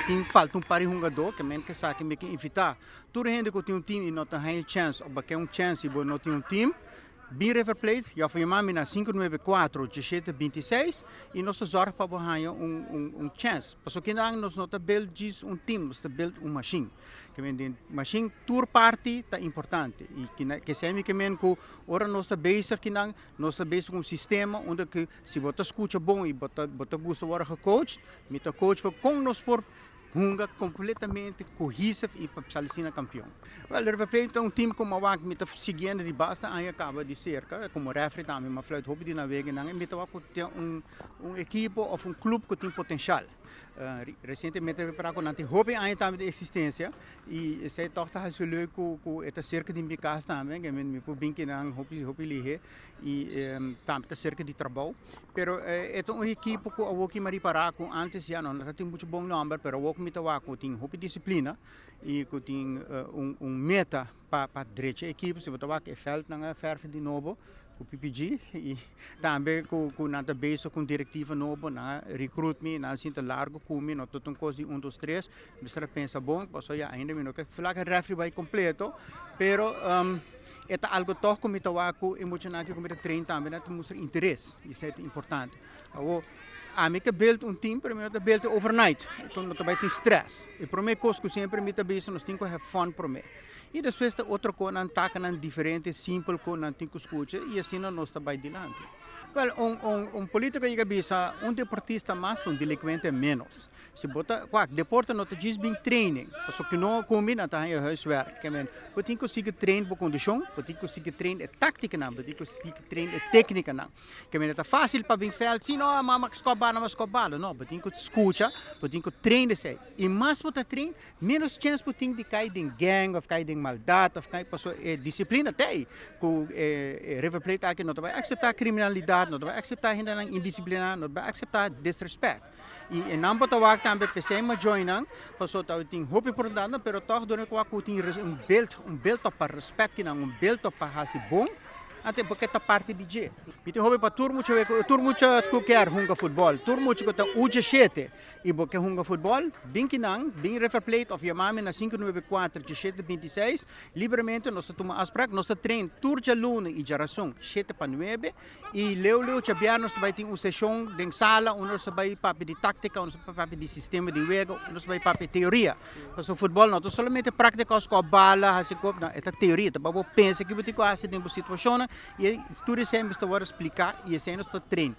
Tin falta un par di hungadó, ke men ke sa ke mi ke invitá tur hende ku tin un team i no ta haña chèns òf bo ke un chèns i bo no tin un team, bin River Plate i òf yama mi na 594 1726 i nos ta zòrg pa bo haña un un un chèns. Pasobra kinan nos no ta build djis un team, nos ta build un mashin. Ke men den mashin tur parti ta importante i kina kesei mi ke men ku ora nos ta bezig kinan nos ta bezig ku un sistema unda ku si bo ta skucha bon i bo ta bo ta gusta wòrdu gecoached, Mi ta coach pa con nos por hunga completamente cohesive y pa sali asina campeon. Well, River Plate ta un team cu mi a wak, mi ta siguiendo di basta aña caba di cerca, como referee tambe mi a fluit hopi di nan weganan y mi ta wak cu tin un un ekipo of un club cu tin potencial. Recientemente mi a repara cu nan tin hopi aña tambe di existencia y esey toch ta haci leuk cu cu e ta cerca di mi cas tambe, mi por bin kinan hopi hopi lihe y tambe ta cerca di trabou. Pero e ta un ekipo ku awor ki mi a ripará ku ántes ya no ta tin muchu bon nòmber, pero awor ku mi ta wak ku tin hopi disiplina i ku tin un un meta pa pa drecha e ekipo. Si bo ta wak e vèldnan a fèrf di nobo ku PPG i tambe ku ku nan ta bezig ku un direktiva nobo, nan a rekrut mi, nan a sinta largu ku mi, no ta un kos di un dos tres. Mi mester a pensa bon pasobra ya ainda mi no ke flak rèfri bai kompleto, pero E ta algo tòg ku mi ta wak ku e muchanan aki ku mi ta train tambe nan ta mustra interes i esei ta importante. Awor, ami ke build un team pero mi no ta build overnight, enton no ta bai tin stress. E prome kos ku semper mi ta bisa nos tin ku have fun prome i despues ta otro konan takanan diferente simpel ku nan tin ku skucha i asina nos ta bai dilanti. Wèl, un un un politiko yega bisa un deportista mas ta un delinkuente ménos. Si bo ta wak, deporte no ta djis bin training, pasobra ku no kumbi nan ta haña huiswerk. Ke men, bo tin ku sigui train bo kondishon, bo tin ku sigui train e táktikanan, bo tin ku sigui train e téknikanan. Ke men, e ta fásil pa bin vèlt, si no, mama skòp bala, mama skòp bala. No, bo tin ku skucha, bo tin ku train esei. I mas bo ta train, ménos chèns bo tin di kai den gang òf kai den maldat òf kai, pasobra e disiplina ta ei. Ku e River Plate aki no ta bai akseptá kriminalidat, no ta bai akseptá hendenan indisipliná, no ta bai akseptá disrespèt. I e nan bo ta wak tambe p'esei mi a join nan, pasobra ta tin hopi oportunidatnan, pero tòg dor ku wak ku tin un belt, un belt pa rèspèt kinan, un belt pa hasi bon, anto bo ke ta parti di dje. Mi tin hopi pa tur mucha tur mucha ku kier hunga futbòl, tur mucha ku ta ucha shete i bo ke hunga futbòl, bin kinan, bin River Plate òf yama mi na 594 1726, libremente nos ta tuma afsprak, nos ta train tur djaluna i djarason shete pa nuebe. I leu leu djabièrnè nos ta bai tin un seshon den sala unda nos ta bai papia di táktika, unda nos ta bai papia di sistema di wega, unda nos ta bai papia teoria. Pasobra futbòl no ta solamente práktika òf skòp bala, hasi kos, no, e ta teoria, ta pa bo pensa ki bo tin ku hasi den bo situashonnan i tur esei mester wòrdu spliká i esei nos ta train.